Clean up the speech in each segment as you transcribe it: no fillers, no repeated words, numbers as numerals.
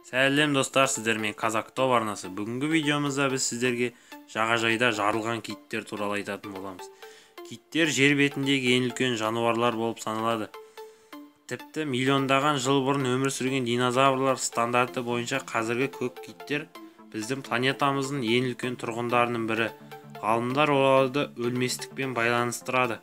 Сәлем достар, сіздермен Казактоп арнасы. Бүгінгі видеомызда біз сіздерге жағажайда жарылған киттер туралы айтатын боламыз. Киттер жер бетіндегі ең үлкен жануарлар болып саналады. Тіпті миллиондаған жыл бұрын өмір сүрген динозаврлар стандарты бойынша қазіргі көк киттер біздің планетамыздың ең үлкен тұрғындарының бірі. Ғалымдар оларды өлместікпен байланыстырады.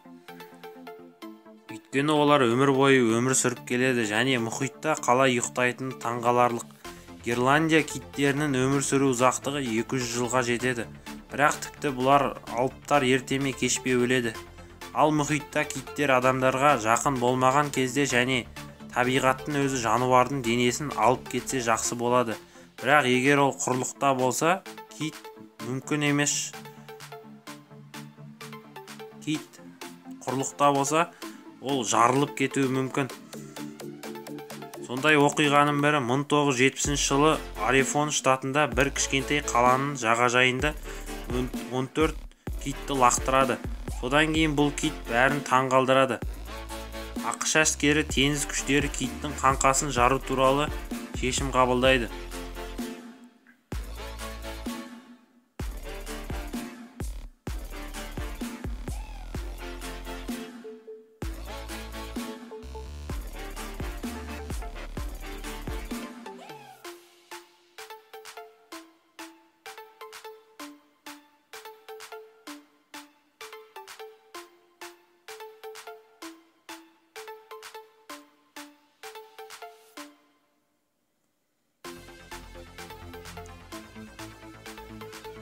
Өйткені олар өмір бойы өмір сүріп келеді және мұхитта қалай ұйықтайтыны таңғаларлық. Гренландия киттерінің өмір сүру ұзақтығы 200 жылға жетеді. Бірақ тіпті бұлар алыптар ерте ме кеш пе өледі. Ал мұхитта киттер адамдарға жақын болмаған кезде және табиғаттың өзі жануардың денесін алып кетсе жақсы болады. Бірақ егер ол құрлықта болса, кит мүмкін емес. Кит құрлықта болса, ол жарылып кетуі мүмкін. Сондай оқиғаның бірі 1970 жылы Орегон штатында бір кішкентай қаланың жағажайында 14 китті лақтырады. Содан кейін бұл кит бәрін таңғалдырады. АҚШ әскері теңіз күштері киттің қаңқасын жару туралы шешім қабылдайды.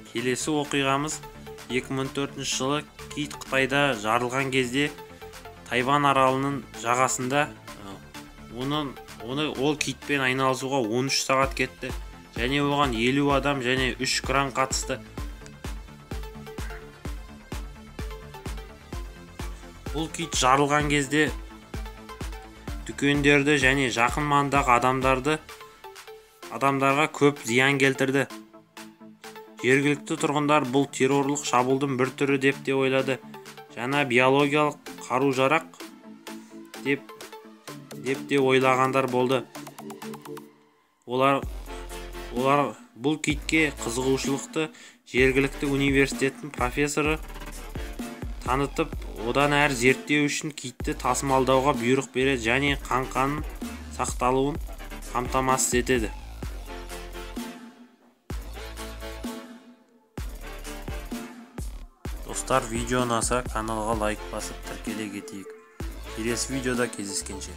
Келесі оқиғамыз 2004 жылы кит Қытайда жарылған кезде Тайвань аралының жағасында ол китпен айналысуға 13 сағат кетті және оған 50 адам және 3 кран қатысты. Бұл кит жарылған кезде дүкендерді және жақын маңдағы адамдарға көп зиян келтірді. Жергілікті тұрғындар бұл террорлық шабуылдың бір түрі деп те ойлады. Жаңа биологиялық қару-жарақ деп те ойлағандар болды. Олар бұл китке қызығушылықты жергілікті университеттің профессоры танытып, одан әрі зерттеу үшін китті тасымалдауға бұйрық береді және қаңқаның сақталуын қамтамасыз етеді. Достар, видео ұнаса каналға лайк басып тіркеле кетейік. Келесі видеода кездескенше.